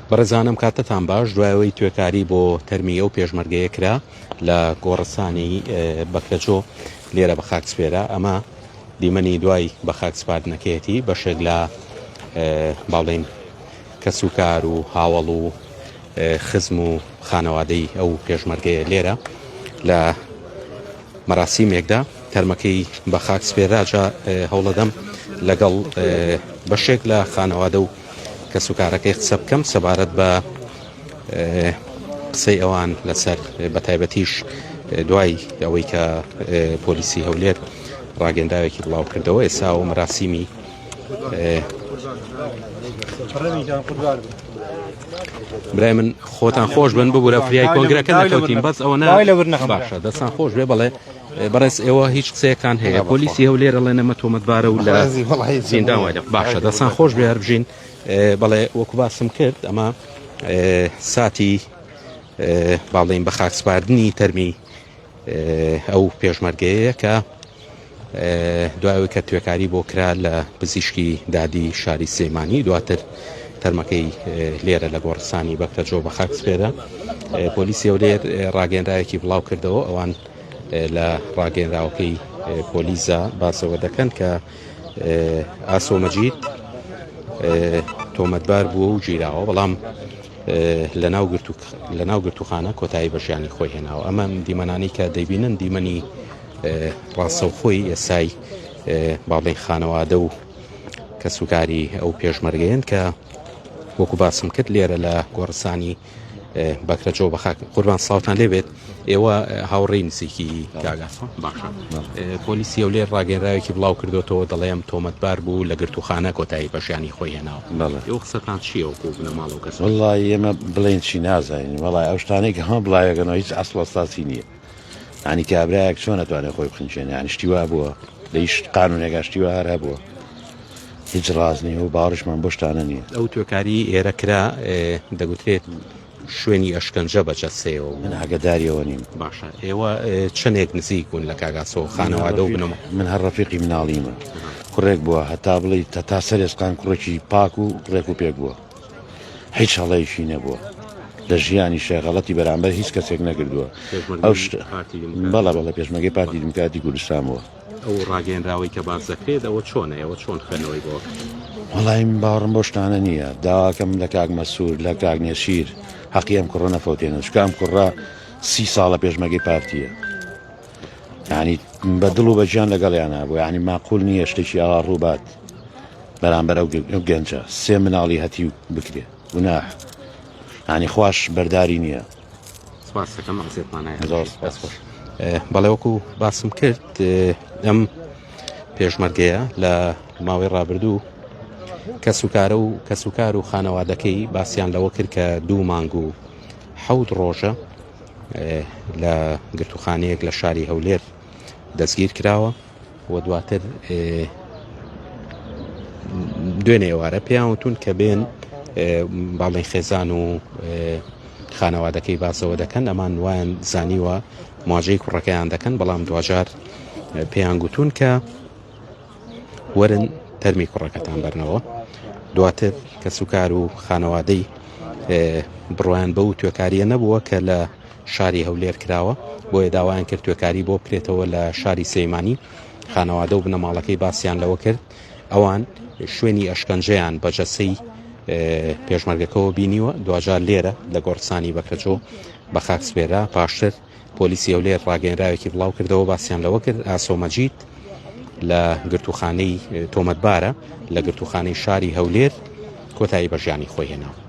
بەڕێزان ئەم کاتەتان باش دوایەوەی توێکاری بۆ تەرمی ئەو پێشمەرگەیە کرا لە گۆڕستانی بەکرەجۆ لێرە بە خاک سپێرا ئەمە دیمەنی دوای بە خاک سپاردنەکەیەتی بەشێک لە باڵین کەسوکار و هاوەڵ و خزم و خانەوادەی ئەو پێشمەرگەیە لێرە لە مەراسیمێکدا تەرمەکەی بە خاک سپێرا جا هەوڵەدەم لەگەڵ بەشێک لە خانەوادە و کەسوکارەکەی قسە بکەم سەبارەت بە قسەی ئەوان لەسەر بە تایبەتیش دوای ئەوەی کە پۆلیسی هەولێر ڕاگەنداوێکی بڵاو کردەوە ئێسا و مەراسیمی برای من خۆتان خۆش بن ببوورە فریای کۆنگرەکە نەکەوتین بەس ئەوە باشە دەستان خۆش بێ بڵێ بەڕێز ئێوە هیچ قسەیەکان هەیە پۆلیسی هەولێر ئەڵێ نەمە تۆمەتبارە و لە زیندان وای باشە دەستان خۆش بێ هەربژین بەڵێ وەکو باسم کرد ئەمە ساتی باڵین بە خاکسپاردنی تەرمی ئەو پێشمەرگەیە کە دوایەوەی کە توێکاری بۆ کرا لە پزیشکی دادی شاری سلێمانی دواتر تەرمەکەی لێرە لە گۆڕستانی بەکرەجۆ بە خاک سپێرە پۆلیسی هەولێر ڕاگەنراوێکی بڵاو کردەوە ئەوان لە ڕاگەنراوەکەی پۆلیزا باسەوە دەکەن کە ئاسۆ مەجید تۆمەتبار بووە و گیراوە بەڵام لە ناو گرتوخانە کۆتایی بە ژیانی خۆی هێناوە ئەمە دیمەنانی کە دەیبینن دیمەنی ڕاستەوخۆی ئێسای باڵین خانەوادە و کەسوکاری ئەو پێشمەرگەیەن کە وەکو باسم کرد لێرە لە گۆڕستانی بەکرەجۆ بە خاک قوربان ساوتان لێبێت ئێوە هاوڕێی نزیکی کاگاسۆ باشە پۆلیسی هەولێر ڕاگەنراوێکی بڵاو کردوتەوە دەڵێم تۆمەتبار بوو لە گرتوخانە کۆتایی بەژیانی خۆی هێناوە ئێوە قسەتان چییە وەکو بنەماڵە و کەس وڵی ئێمە بڵێن چی نازانین وەڵای ئەو شتانەی کە هەمە بڵاوەکەنەوە هیچ ئەسڵ ئەساسی نییە ینی کابرایەک چۆن ئەتوانێت خۆی بخنچێنێ یانی شتی وا بووە لە هیچ قانونێکا شتی وا هەر هەبووە هیچ ڕاست نییە و باوەڕیشمان بۆ شتانە نییە. ئەو توێکاری ئێرە کرا دەگوترێت شوێنی ئەشکەنجە بە جەستەیەوە بوو. من ئاگەداری ئەوە نیم. باشە ئێوە چەندێک نزیک بوون لە کاک ئاسۆ خانەوادە و بنەما؟ من هەر ڕەفیقی مناڵیمە کوڕێک بووە هەتا بڵێی هەتا سەر ئێسقان کوڕێکی پاک و ڕێک و پێک بووە. هیچ هەڵەیەکی نەبووە لە ژیانیشا غەڵەتی بەرامبەر هیچ کەسێک نەکردووە ئەو بەڵێ بەڵێ پێشمەرگەی پارتی دیموکراتی کوردستان بووە. ئەو ڕاگەیەنراوەی کە باس دەکرێت ئەوە چۆنە ئێوە چۆن خوێندنەوەی بۆ ئەکەن؟ وەڵای من باوەڕم بەو شتانە نییە داواکەم لە کاک مەسرور لە کاک نێچیر حەقی ئەم کوڕە نەفەوتێنن چونکە ئەم کوڕە سی ساڵە پێشمەرگەی پارتییە یعنی بە دڵ و بە گیان لەگەڵیانە بوو یعنی ماقول نییە شتێکی ئاوا ڕووبات بەرامبەر ئەو گەنجە سێ مناڵی هەتیو بکرێ گوناح یانی خواش بەرداری نییە. سپاس دەکەم ئازیەتمان هەیە. زۆر سپاس. خۆش. بەڵێ وەکو باسم کرد ئەم پێشمەرگەیە لە ماوەی ڕابردوو کەسوکارە و کەسوکار و خانەوادەکەی باسییان لەوە کرد کە دوو مانگ و حەوت ڕۆژە لە گرتوخانەیەک لە شاری هەولێر دەستگیر کراوە و دواتر دوێنێ ئێوارە پێیان وتون کە بێن باڵی خێزان و خانەوادەکەی باسەوە دەکەن ئەمان وایان زانیوە مواجەی کوڕەکەیان دەکەن بەڵام دواجار پێیان گوتون کە وەرن تەرمی کوڕەکەتان بەرنەوە دواتر کەسوکار و خانەوادەی بڕوایان بەو توێکاریە نەبووە کە لە شاری هەولێر کراوە، بۆیە داوایان کرد توێکاری بۆ بکرێتەوە لە شاری سلێمانی، خانەوادە و بنەماڵەکەی باسیان لەوە کرد ئەوان شوێنی ئەشکەنجەیان بە جەسەی پێشمەرگەکەوە بینیوە، دواجار لێرە لە گۆڕستانی بەکرەجۆ بە خاک سپێرا، پاشتر پۆلیسی هەولێر ڕاگەیەنراوێکی بڵاو کردەوە باسیان لەوە کرد ئاسۆ مەجید لە گرتوخانەی تۆمەتبارە لە گرتوخانەی شاری هەولێر کۆتایی بە ژیانی خۆی هێناوە.